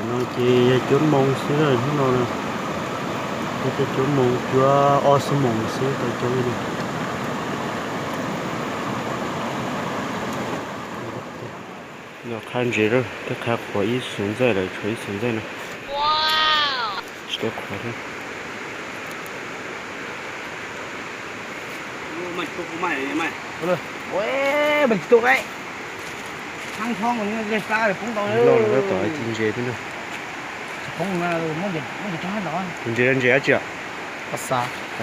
No ces yog cuab moos xwb hnub no na. Yog tej cuab moos, cuab ob xuab moos xwb tau coob li no. Qhab ntses lawm, twb qhab qhuav ib xuv ntxaij lawm, tshuav ib xuv ntxaij no. Tsis tau qhuav thiab. Loj los tab tom ci ntses thiab na. Tus ntses, ntses dab tsi os? Pas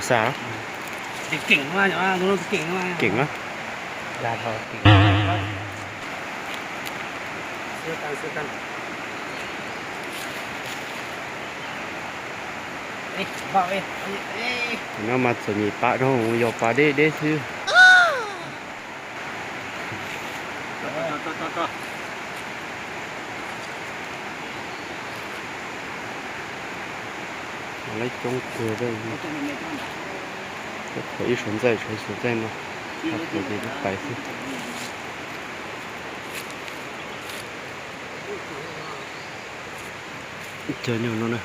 xas. Keem na. No mas txom nyem pam dhau, yog pas deb deb xwb. Lawv coob kawg, qhuav ib xuv ntxaij, tshuav ib xuv ntxaij no, qhuav ces lub pais xwb. Cog nyuag no na.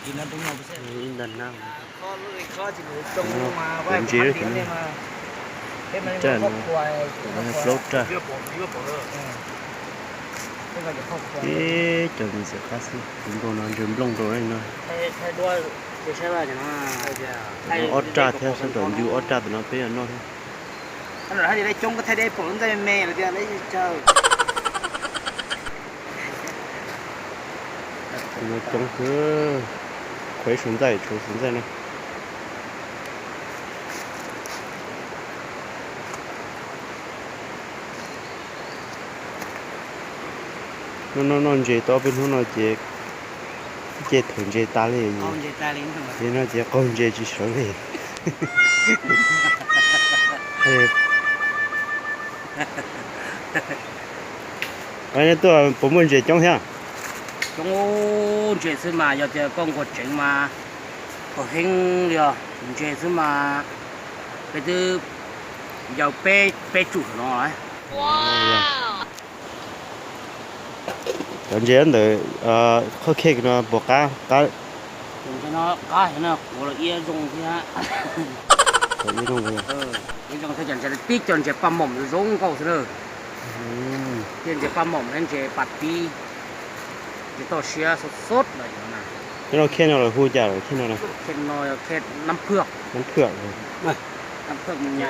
Ib nta nab, ntses, raj no, plaub raj. Ib cov ntxim qab xwb, kuv nkaus no ntses nplooj nkaus li no. Ob raj thiab, sab tom ncu ob raj tom no peb yuav noj thiab. Coob xwb, qhuav ib xuv ntxaij, tshuav ib xuv ntxaij no. Noj noj ntses tau peb hnub no ces, ces thaum ntses tas li, ces no ces qaug ntses tsis sawv li. Tuaj puas muaj ntses coob thiab? Coob ntses xwb mas, yog tias koj nquag tseev mas koj heev li os. Ntses xwb mas peb twb yau peb tsum no. Cov ntses ntawm qhov khej no puas qab? Qab, qab no, quav los iab zoo thiab. Iab zoo thiab, cov ntses tib co ntses paj moom zoo nkauj xwb na. Thiab ntses paj moom thiab ntses pas pib, ntses toj siab xub xub no. Cov no khej no lawv hu cas lawm khej no? Khej no yog khej Nab Phwj. Nab Phwj.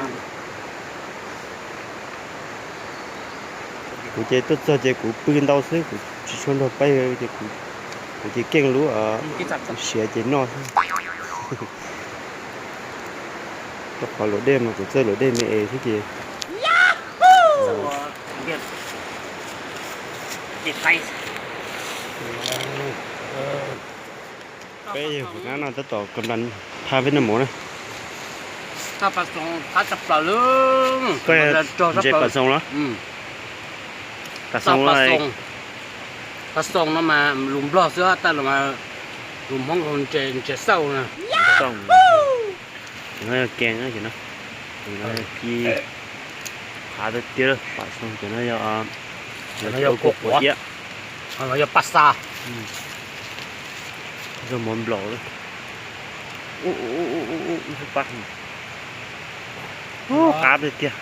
Kuv ces tuaj txog ces kuv pw ntau xwb, kuv tsis tshua nrog peb, ces kuv ces keej lub siav ces noj xwb. Rau qhov luam dej mas kuv txawj luam dej me es xwb ces. Peb yawg Hmoob no tab tom kab nplas pha peb noj mov na. Koj ntses pas xoos los? Pas xoos los? Pas xoos no mas lus Nplog xwb, tab lus Hmoob hu ntses xauj na. Xauj. Ces no yog kees ces no, ces no ci qhav tiag tiag, pas xoos ces no yog, no yog kua quav, no yog pas xas. Yog mov nplaum lawm. Ub, ub, ub, ub, ib lub pab, qab tiag tiag.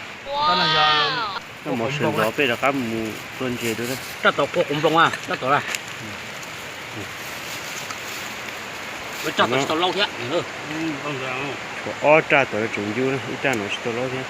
Noj mov sawv ntxov peb rov qab mus tua ntses dua. Raj tod kua quav nploos, raj tod na. Tshuav ob raj tod tseem ncu na, ib raj no tsis tau laub thiab.